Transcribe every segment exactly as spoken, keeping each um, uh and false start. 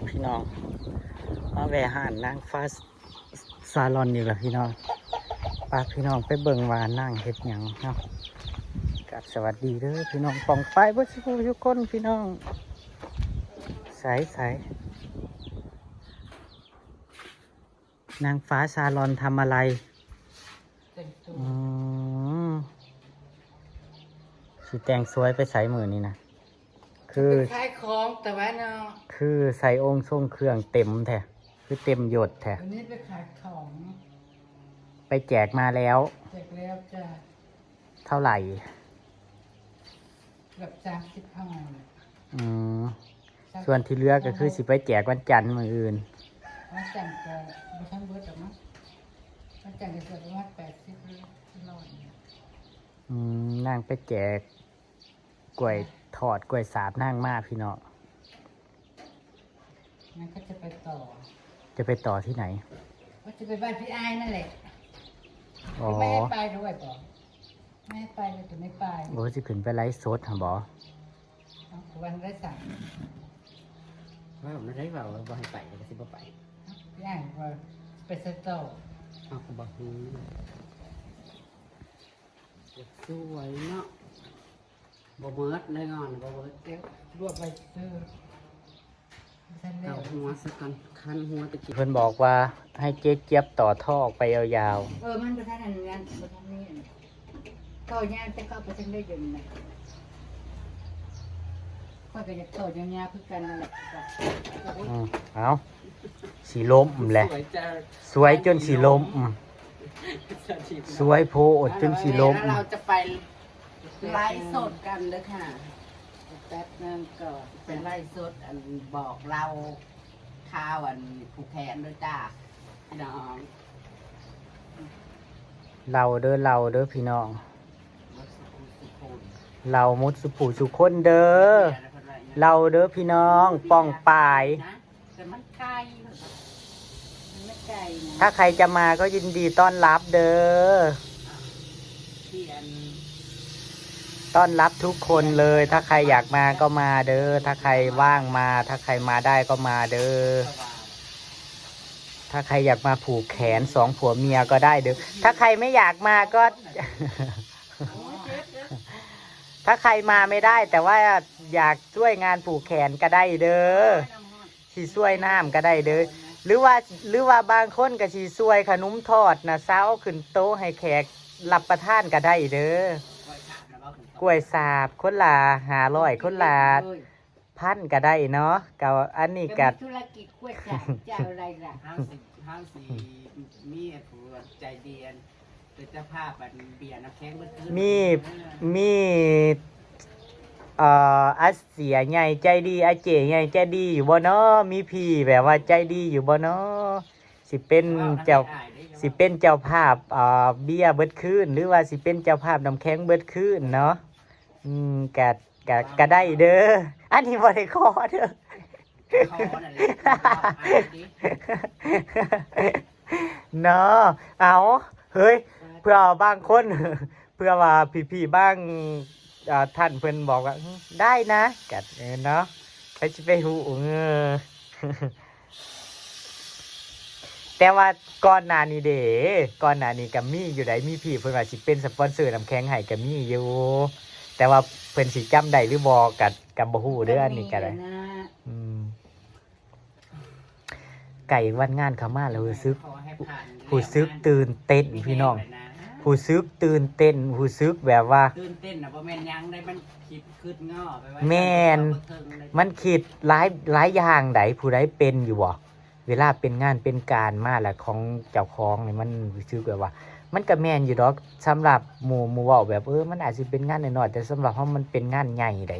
พี่น้อง มาแวะห้านนางฟ้าซาลอนนี่แหละพี่น้อง ปาพี่น้องไปเบิ่งว่านางเฮ็ดหยังเนาะ กับสวัสดีเด้อพี่น้อง ป้องไปเบิดสุผู้ทุกคนพี่น้อง ใสใส นางฟ้าซาลอนทำอะไร แต่งตัว อืม สิแต่งสวยไปใสมื้อนี้นะ คือ ไปขายของแต่ว่าเนาะ คือใส่องค์ทรงเครื่องเต็มแท้ คือเต็มยศแท้ วันนี้ไปขายของ ไปแจกมาแล้ว แจกแล้วจ้ะ เท่าไหร่ เกือบสามสิบห่อ อืม ส่วนที่เหลือก็คือสิไปแจกวันจันทร์มื้ออื่น วันจันทร์ก็บ่ทันเบิดดอกมั้ง วันจันทร์ก็เกือบประมาณแปดสิบหรือร้อย อืม นางไปแจกกล้วยทอดกล้วยสาบนางมาพี่น้อง มันก็จะไปต่อ จะไปต่อที่ไหน ก็จะไปบ้านพี่อ้ายนั่นแหละ อ๋อ ไม่ให้ไปด้วยบอก ไม่ให้ไปเลยแต่ไม่ไป โอ้ สิขึ้นไปไลฟ์สดหั่นบ่ เอาวันได้สั่ง ว่าผมได้เปล่าว่าบ่ให้ไปก็สิบ่ไป พี่อ้ายว่าไปสตอ เอาก็บ่ฮู้ สวยเนาะ บ่เมิดเลยงอน บ่เมิดเด้อ รวบไปซื้อ เอาหัวซะก่อน คันหัวตะกี้ เพิ่นบอกว่าให้เจ๊เจี๊ยบต่อท่อออกไปยาวๆ เออ มันบ่ทันอันนั้น บ่ทันนี่อันนั้น ต่อยางแต่เขาบ่ทันได้เดินนะ ข้อยก็อยากต่อยาวๆคือกันนั่นแหละ อืม เอา สิล้มแหละ สวยจ้ะ สวยจนสิล้ม อืม สวยโพดจนสิล้ม แล้วเราจะไปไลฟ์สดกันเลยค่ะ แป๊บนึงก่อน ไปไลฟ์สดอันบอกเล่าข่าวอันผูกแขนด้วยจ้า พี่น้อง เล่าเด้อ เล่าเด้อพี่น้อง เล่าหมดสุผู้สุคนเด้อ เล่าเด้อพี่น้อง ป้องปาย นะ แต่มันไกล มันไม่ไกลนะ ถ้าใครจะมาก็ยินดีต้อนรับเด้อ ที่อัน ต้อนรับทุกคนเลย ถ้าใครอยากมาก็มาเด้อ ถ้าใครว่างมา ถ้าใครมาได้ก็มาเด้อ สว่าง ถ้าใครอยากมาผูกแขนสองผัวเมียก็ได้เด้อ ถ้าใครไม่อยากมาก็ โอ้ยเจ็บเด้อ ถ้าใครมาไม่ได้ แต่ว่าอยากช่วยงานผูกแขนก็ได้เด้อ สิช่วยน้ำก็ได้เด้อ หรือว่า หรือว่าบางคนก็สิช่วยขนมทอดนะ เซาขึ้นโต๊ะให้แขกรับประทานก็ได้เด้อ กล้วยสาบคนละห้าร้อย คนละพันก็ได้เนาะ ก็อันนี้ก็ ก็มีธุรกิจกล้วยสาบ จะเอาอะไรล่ะ เฮาสิ เฮาสิมีผู้ใจดีอันเป็นเจ้าภาพอันเบียร์น้ำแข็งเบิดคืน มี มี เอ่อ อาเสียใหญ่ใจดี อาเจ๋ใหญ่ใจดีอยู่บ่เนาะ มีพี่แบบว่าใจดีอยู่บ่เนาะ สิเป็นเจ้า สิเป็นเจ้าภาพ เอ่อ เบียร์เบิดคืน หรือว่าสิเป็นเจ้าภาพน้ำแข็งเบิดคืนเนาะ อืม กะ กะ กะได้เด้อ อันนี้บ่ได้ขอเด้อ ขอนั่นแหละ เอาไปดิ เนาะ เอา เฮ้ย เพื่อบางคน เพื่อว่าพี่ๆบาง อ่า ท่านเพิ่นบอกว่า อืม ได้นะ กะ เออ เนาะ ใครสิไปฮู้ เออ แต่ว่าก่อนหน้านี้เด้ ก่อนหน้านี้ก็มีอยู่ได๋ มีพี่เพิ่นว่าสิเป็นสปอนเซอร์น้ำแข็งให้ก็มีอยู่ แต่ว่าเพิ่นสิจำได้หรือบ่ก็ ก็บ่ฮู้เด้อ อันนี้ก็ได้ อืม ใกล้วันงานเข้ามาแล้วรู้สึก ขอให้ผ่าน รู้สึกตื่นเต้นพี่น้อง รู้สึกตื่นเต้น รู้สึกแบบว่า ตื่นเต้นน่ะ บ่แม่นหยังได้ มันคิด คิดง้อไปไว้ แม่น มันคิดหลาย หลายอย่างได๋ ผู้ใดเป็นอยู่บ่ เวลาเป็นงานเป็นการมาแล้วของเจ้าของนี่มันรู้สึกแบบว่า มันก็แม่นอยู่ดอก สำหรับหมู่ หมู่เว้าแบบ เออ มันอาจสิเป็นงานน้อยๆ แต่สำหรับเฮามันเป็นงานใหญ่ได๋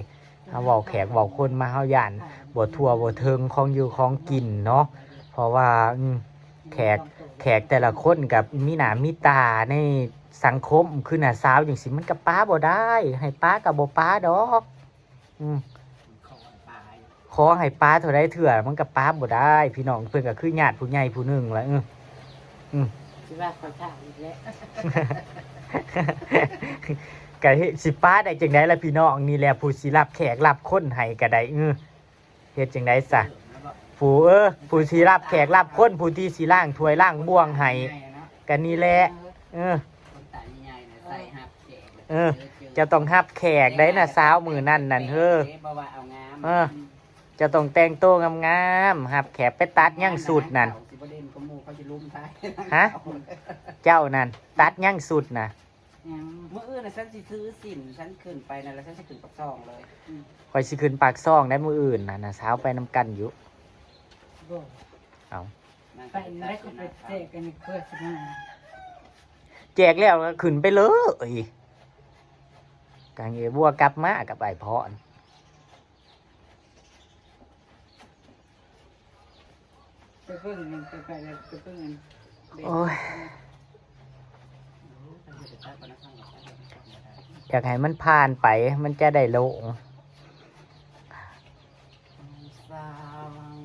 เฮาเว้าแขกเว้าคนมา เฮาย้านบ่ทั่วบ่ถึงของอยู่ของกินเนาะ เพราะว่า อืม แขก แขกแต่ละคนก็มีหน้ามีตาในสังคม คือน้าสาวจั่งซี้ มันก็ปะบ่ได้ ให้ปะก็บ่ปะดอก อืม ขอให้ปะเท่าใดเทื่อมันก็ปะบ่ได้ พี่น้องเพิ่นก็คือญาติผู้ใหญ่ผู้หนึ่งล่ะ อืม อืม สิว่าข้อยถามอีกแล้ว ก็เฮ็ดสิปะได้จั่งใดล่ะพี่น้อง นี่แหละผู้สิรับแขกรับคนให้ก็ได้ อืม เฮ็ดจั่งใดซะ เออ แล้วก็ ผู้ เออ ผู้สิรับแขกรับคน ผู้ที่สิล้างถ้วยล้างบ่วงให้ ง่ายๆเนาะ ก็นี่แหละ เออ คนตาใหญ่ๆเนี่ยใส่ฮับแขก เออ เจ้าต้องฮับแขกได้นะ สาวมื้อนั้นนั่น เฮ้อ บ่ว่าเอางาม เออ เจ้าต้องแต่งตัวงามๆ ฮับแขก ไปตัดหยังสุดนั่น สิบ่เด่นกว่าหมู่ เขาสิลุมท้าย ฮะ เจ้านั่น ตัดหยังสุดนะ ยัง มื้ออื่นน่ะ ฉันสิถือศีล ฉันขึ้นไปนั่นแล้ว ฉันสิขึ้นปากซองเลย อืม ข้อยสิขึ้นปากซองได้มื้ออื่นน่ะ นะสาวไปนำกันอยู่ บ่ เอา ไปแล้วก็ไปแจกกันเพื่อสิมา แจกแล้วก็ขึ้นไปเลย กางเอบัวกลับมากับไอ้พร ไปเบิ่งนั่น ไป ไปแล้ว ไปเบิ่งนั่น โอ้ย อยากให้มันผ่านไป มันจะได้โล่ง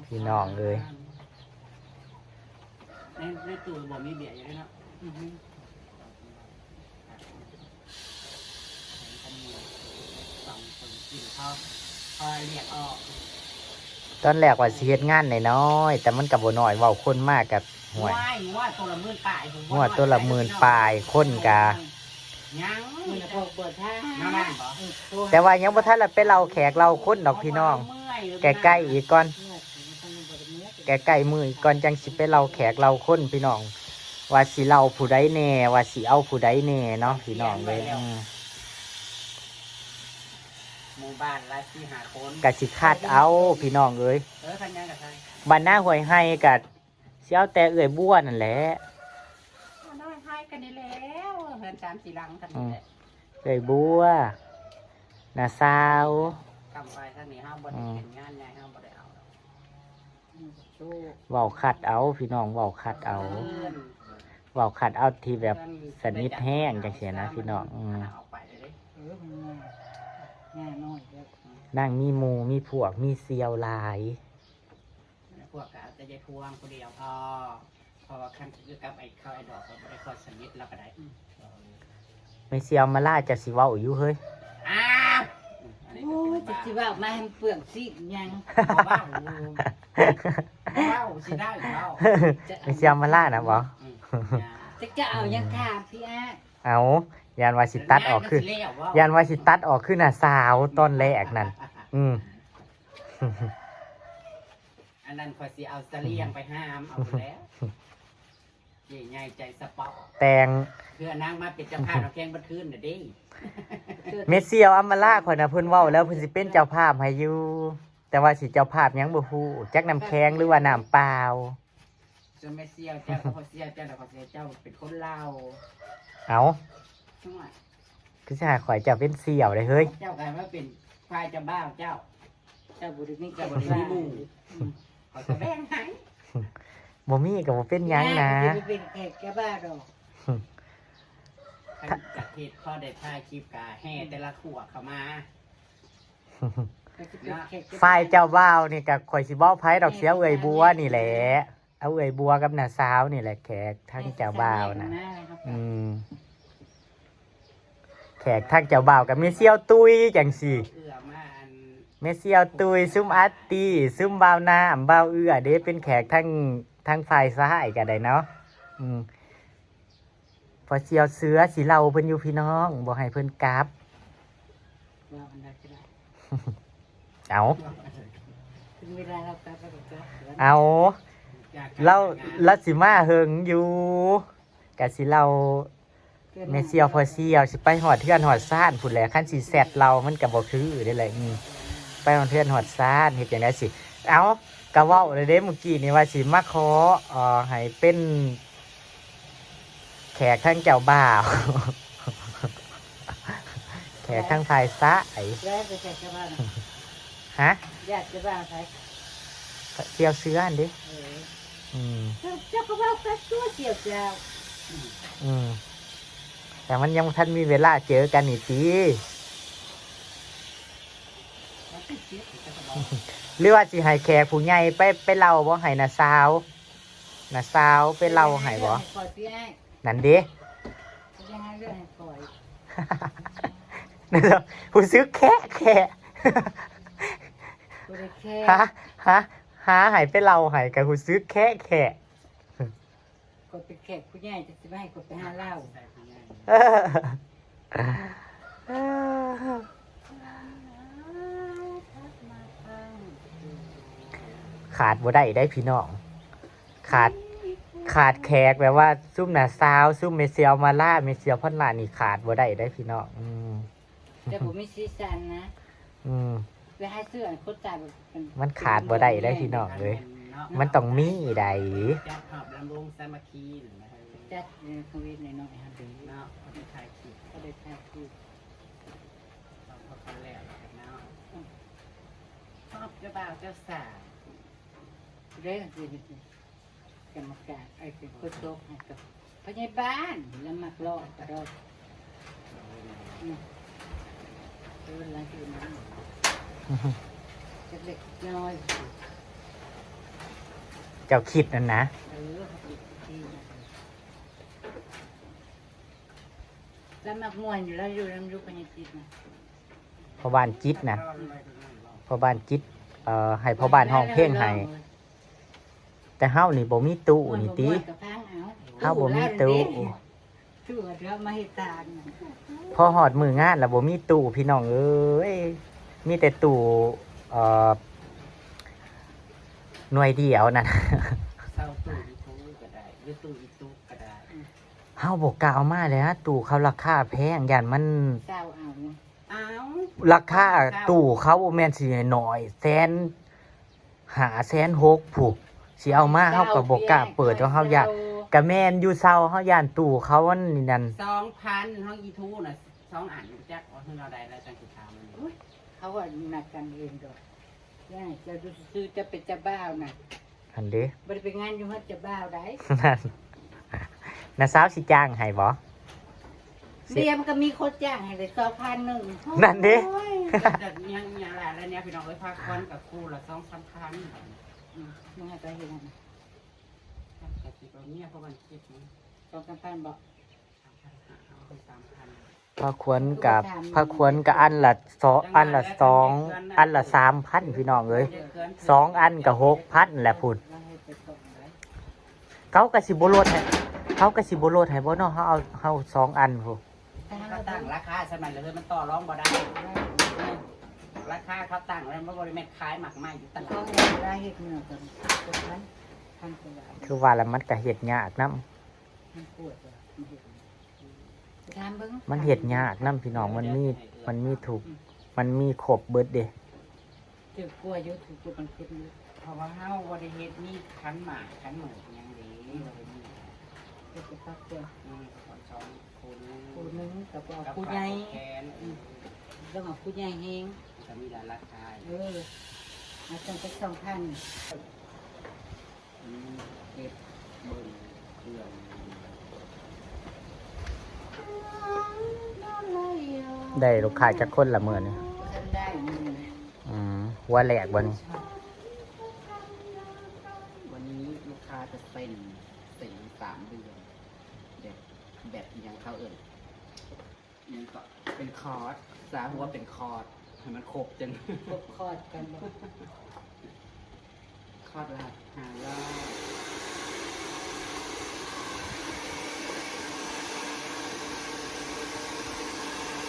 พี่น้องเอ้ย ใน ในตู้บ่มีเบียร์อยู่เด้เนาะ อือฮึ ตอนแรกว่าสิเฮ็ดงานน้อยๆ แต่มันก็บ่น้อย เว้าคนมากกับ ห้วย งัว งัวตัวละหมื่นปลาย งัวตัวละหมื่นปลาย คนกะ ยัง มันจะพอเปิดทาง นั่นบ่ เออ แต่ว่ายังบ่ทันละไปเล่าแขกเล่าคนดอกพี่น้อง ใกล้ๆอีกก่อน ใกล้ๆมื้ออีกก่อนจังสิไปเล่าแขกเล่าคนพี่น้อง ว่าสิเล่าผู้ใดแน่ ว่าสิเอาผู้ใดแน่เนาะพี่น้องเอ้ย อืม หมู่บ้านละสี่ห้าคน กะสิคัดเอาพี่น้องเอ้ย เออ คันยังกะใช่ บ้านนาห้วยไฮกะสิเอาแต่เอื้อยบัวนั่นแหละ น้อยไฮกันนี่แล้ว เฮือนสามสี่หลังกันนี่แหละ อืม เอื้อยบัว น้าสาว กำไว้ทางนี้เฮาบ่ได้ อืม เป็นงานใหญ่เฮาบ่ได้เอาดอก เว้าคัดเอาพี่น้อง เว้าคัดเอา เว้าคัดเอาที่แบบสนิทแฮงจังซี้นะพี่น้อง อืม เอาไปเลยเด้ เออ มันง่าย ง่ายน้อยเด้อ นางมีหมู่มีพวก มีเสี่ยวหลาย พวกก็เอาแต่ยายพวงผู้เดียวพอ เพราะว่าคันคือกับไอ้ข้าวไอ้ดอกก็บ่ได้ค่อยสนิท แล้วก็ได้ อืม แม่เสี่ยวมาล่าจะสิเว้าอยู่เฮ้ย อ้าว อันนี้ โอ้ ก็ ย เป็น จะสิเว้ามาให้มันเปลืองสิหยัง บ่เว้า บ่เว้าสิได้เว้า แม่เสี่ยวมาล่านะบ่ อืม จะ จะเอาหยังถามพี่อ้าย เอา ย่านว่าสิตัดออกคือ แล้วสิแล้วเว้า ย่านว่าสิตัดออกคือน้าสาวตอนแรกนั่น อืม อันนั้นข้อยสิเอาเสลี่ยงไปหามเอาพู้นแหล้ว เจ๊ใหญ่ใจสะเปาะ แต่ง เพื่อนางมาเป็นเจ้าภาพน้ำแข็งเบิดคืนน่ะเด้ แม่เสี่ยวอำมาลาข่อยนะ เพิ่นเว้าแล้วเพิ่นสิเป็นเจ้าภาพให้อยู่ แต่ว่าสิเจ้าภาพหยังบ่ฮู้ จักน้ำแข็งหรือว่าน้ำเปล่า ส่วนแม่เสี่ยวเจ้าก็พอเสี่ยวเจ้า แล้วก็เสี่ยวเจ้าเป็นคนลาว เอ้า ช่วย คือสิหาข่อยเจ้าเป็นเสี่ยวได้เฮ้ย เจ้าก็มาเป็นฝ่ายเจ้าบ่าวเจ้า เจ้าบ่ได้มี เจ้าบ่ได้มีหมู่ อืม ข้อยก็แบ่งให้ บ่มีก็บ่เป็นหยังนะ แม่ก็สิไปเป็นแขกเจ้าบ่าวดอก คันจักเฮ็ดพอได้ถ่ายคลิปก็แห่แต่ละครัวเข้ามา ก็สิเป็นแขกเจ้าบ่าว ฝ่ายเจ้าบ่าวนี่ก็ข่อยสิบ่ไผดอก เสี่ยวเอื้อยบัวนี่แหละ เอาเอื้อยบัวกับน้าสาวนี่แหละ แขกทางเจ้าบ่าวนะ แขกทางเจ้าบ่าว อืม แขกทางเจ้าบ่าวก็แม่เสี่ยวตุ้ยจังซี้ เอื้อมาอัน แม่เสี่ยวตุ้ย ซุมอาร์ตี้ ซุมบ่าวน้ำ บ่าวเอื้อเด้ เป็นแขกทาง ทางฝ่ายซ้ายก็ได้เนาะ อืม พอเสี่ยวเสือสิเล่าเพิ่นอยู่พี่น้อง บ่ให้เพิ่นกลับ ว่าอันใดก็ได้ เอา ถึงเวลาเรากลับแล้วก็กลับ เอา อยากกลับ ลาว งาน ลาวสิมาเฮิงอยู่ กะสิเล่า แม่เสี่ยวพอเสี่ยวสิไปฮอดเฮือนฮอดซานพู้นแหละ คันสิแซดเล่ามันก็บ่คือเด้แหละ อืม ไปฮอดเฮือนฮอดซานเฮ็ดจั่งใดสิ เอ้า ก็เว้าแล้วเด้เมื่อกี้นี่ว่าสิมาขอ เอ่อ ให้เป็นแขกทางเจ้าบ่าว แขกทางฝ่ายซ้าย แล้วไปแขกเจ้าบ่าวน่ะ ฮะ ญาติเจ้าบ่าวไผ เสี่ยวเสือหั่นเด้ เออ อืม เจ้า เจ้าก็เว้ากับตัวเสี่ยวเจ้า อืม แต่มันยังบ่ทันมีเวลาเจอกันนี่ติ หรือว่าสิให้แขกผู้ใหญ่ไป ไปเล่าบ่ ให้น้าสาว น้าสาวไปเล่าให้บ่ เรื่องให้ข่อยสิอ้าย นั่นเด้ เรื่องให้ข่อย รู้สึกแคะแคะ บ่ได้แคะ ฮะ ฮะ ฮ หาให้ไปเล่าให้ก็รู้สึกแคะแคะ ก็เป็นแขกผู้ใหญ่จะสิมาให้ก็ไปหาเล่า ขาดบ่ได้ได้พี่น้อง ขาด ขาดแขกแบบว่าซุมน้าสาว ซุมแม่เสี่ยวมาลา แม่เสี่ยวพรหน้านี่ขาดบ่ได้ได้พี่น้อง อืม แต่ผมมีสีสันนะ อืม ไปให้ซื้ออันโคตรจ่ายแบบเป็น มันขาดบ่ได้ได้พี่น้องเอ้ย เนาะ มันต้องมีได้ จัดหอบลำวงสามัคคีนั่นนะ จัดในทวิตในน้องแฮมเบอร์เนาะ เขาได้ถ่ายคลิป เขาได้ถ่ายคลิป เราพอกันแล้วกันเนาะ อืม ชอบเจ้าบ่าวเจ้าสาว ได้กันสิ กรรมการ ไอ้เป็นคนโต๊ะให้กับพยาบาล แล้วมักลอกกระดอก อืม เออ หลังจากนั้น เล็กๆน้อย เจ้าคิดนั่นนะ เออ เขาเป็นที่นะ แล้วมักม่วนอยู่แล้ว อยู่นำลูกพญาจิตนะ พ่อบ้านจิตนะ พ่อบ้านจิต เอ่อ ให้พ่อบ้านฮ้องเพลงให้ แต่เฮานี่บ่มีตู้นี่ติ ม่วนบ่ม่วนก็ฟังเอา เฮาบ่มีตู้ ตู้เด้ ตู้เด้มาเฮ็ดทาน พอฮอดมื้องานแล้วบ่มีตู้พี่น้องเอ้ย มีแต่ตู้ เอ่อ หน่วยเดียวนั่น เช่าตู้อีตู้ก็ได้ หรือตู้อีตู้ก็ได้ เฮาบ่กล้าเอามาเลยนะ ตู้เขาราคาแพง ย่านมัน เช่าเอา อ้าว ราคา เช่า ตู้เขาบ่แม่นสิน้อย แสนห้า แสนหก พุ้น สิเอามา เฮาก็บ่กล้าเปิด ว่าเฮาย่าน เช่า ก็แม่นอยู่ เช่า เฮาย่านตู้เขาอันนี้นั่น สองพัน ห้องอีทูน่ะ สองอัน จักว่าเฮาได้แล้วจังสิถามมัน อุ๊ย เขาว่านัดกันเองดอก ย่าจะดูซื่อๆ จะเป็นเจ้าบ่าวน่ะ หั่นเด้ บ่ได้ไปงานอยู่เฮือนเจ้าบ่าวใด นั่น น้าสาวสิจ้างให้บ่ เดี๋ยวมันก็มีคนจ้างให้เลย สองพันหนึ่ง นั่นเด้ โอ้ย แต่ยัง ยังหลายแล้วเนี่ยพี่น้องเอ้ย พาควันกับคู่ละ สองสามพัน อืม มึงให้ไปเฮ็ดหยัง แต่สิบ่เมียเพราะมันคิดนะ สองสามพันบ่ สามพันห้า เอาไปสามพัน พาควันกับ พาควันกับอันละสอง อันละสอง อันละสามพัน พี่น้องเอ้ย สองอันก็หกพันแหละพุ้น เขาก็สิบ่ลดให้ เขาก็สิบ่ลดให้บ่เนาะ เฮาเอา เฮาสองอันพุ้น เขาตั้งราคาสมัยเลย มันต่อรองบ่ได้ ราคาเขาตั้งแล้วมันบ่ได้แม่นขายหมากไม้อยู่ตลาด เขาได้เฮ็ดเงินกัน หกพัน พันกว่าบาท คือว่าแล้วมันก็เฮ็ดยากนำ มันปวดว่ะ มันเฮ็ด ถามเบิ่ง มันเฮ็ดยากนำพี่น้อง มันมี มันมีทุก มันมีครบเบิดเด้ ถือกลัวอยู่ ถือกลัวมันขึ้นอยู่ เพราะว่าเฮาบ่ได้เฮ็ดมีขันหมากขันหมากหยังเด้ บ่ได้มี เฮ็ดแต่ครอบครัว อืม สองคน คู่หนึ่งกับ กับ ผู้ใหญ่ แขน อืม ต้องเอาผู้ใหญ่แฮง ก็มีหลายราคา เออ เอาจังจักสองพัน อืม เก็บเบิ่งเครื่อง ได้ลูกค้าจักคนละมื้อนี่ บ่ทันได้มื้อนี้ อืม หัวแรกบ่นี่ วันนี้ลูกค้าจะเซ็น เซ็นสามเดือน แบบ แบบอิหยังเขาเอิ้น อิหยังก็เป็นคอร์ส สาหัวเป็นคอร์ส ให้มันครบจัง ครบคอร์สกันบ่ คอร์สละห้าร้อย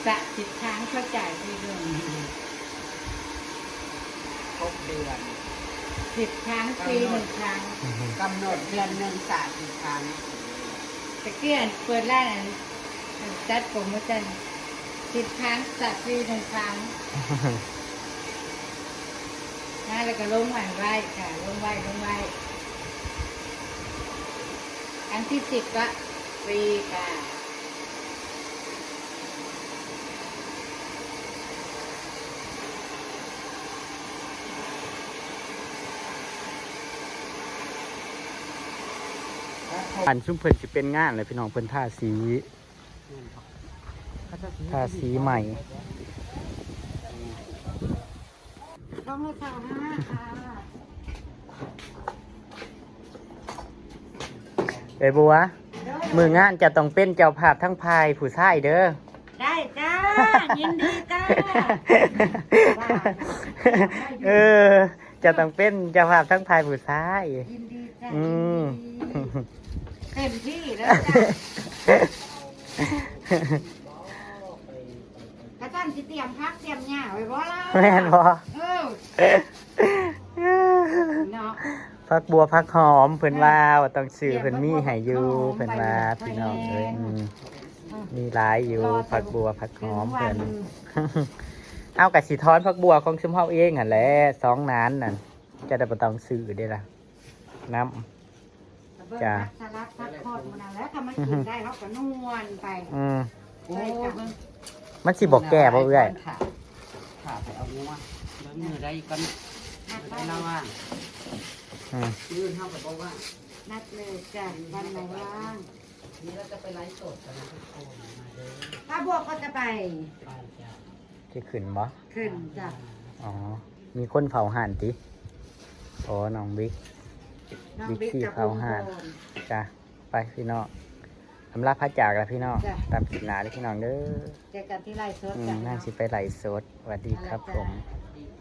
สระสิบครั้งเขาจ่ายทีหนึ่ง ครบเดือน สิบครั้งฟรีหนึ่งครั้ง อือฮึ กำหนดเดือนหนึ่งสระสิบครั้ง ตะเกียนเปิดร้านอัน จัดโปรโมชั่น สิบครั้งสระฟรีหนึ่งครั้ง นะ แล้วก็ลงหวานไว้ค่ะ ลงไว้ ลงไว้ ครั้งที่สิบก็ฟรีค่ะ อันซุมเพิ่นสิเป็นงานเลยพี่น้อง เพิ่นทาสี ทาสีใหม่ ต้องให้สาวห้าค่ะ เอ้ยบัว มื้องานจะต้องเป็นเจ้าภาพทั้งฝ่ายผู้ชายเด้อ ได้จ้า ยินดีจ้า เออ เจ้าต้องเป็นเจ้าภาพทั้งฝ่ายผู้ชาย ยินดีจ้ะ อืม ยินดีเต็มที่แล้วจ้ะกระจันสิเตรียมพักเตรียมหญ้าไว้บ่ล่ะ แม่นบ่ เออเนาะ ผักบัวผักหอมเพิ่นว่าว่าต้องซื้อเพิ่นมีให้อยู่เพิ่นว่าพี่น้องเอ้ยอืมมีหลายอยู่ผักบัวผักหอมเพิ่น เอากะสิถอนผักบัวของซุมเฮาเองหั่นแหละสองนานนั่นจะได้บ่ต้องซื้อเด้ล่ะน้ำ เบิ่ง จ้ะ ผักสลัดผักคอดมันนั่นแหละถ้ามันกินได้เขาก็นวลไป อืม โอ้ ใช่จ้ะ เบิ่ง มันสิบ่แก่บ่เอื้อย ขาขาไปเอางัวเบิ่งมือได้ก่อน นัด ได้ละว่าง อืม มือเท่ากับบ่ว่าง นัดเลยจ้ะวันไหนว่าง นี่เราจะไปไลฟ์สดกันนะทุกคนมาเด้อ ป้าบัวก็จะไป ไปจ้ะ สิขึ้นบ่ ขึ้นจ้ะ อ๋อ มีคนเผาห่านติอ๋อน้องบิ๊ก น้อง บิ๊ก บิ๊ก ซี่ กับ เผาห่าน ลุงพร จ้ะไปพี่น้องอำลาพระจากแล้วพี่น้อง จ้ะ ตามคลิปหน้าเลยพี่น้องเด้อ เจอกันที่ไลฟ์สด อืม จ้ะ น่าสิไปไลฟ์สดสวัสดีครับผม จ้ะ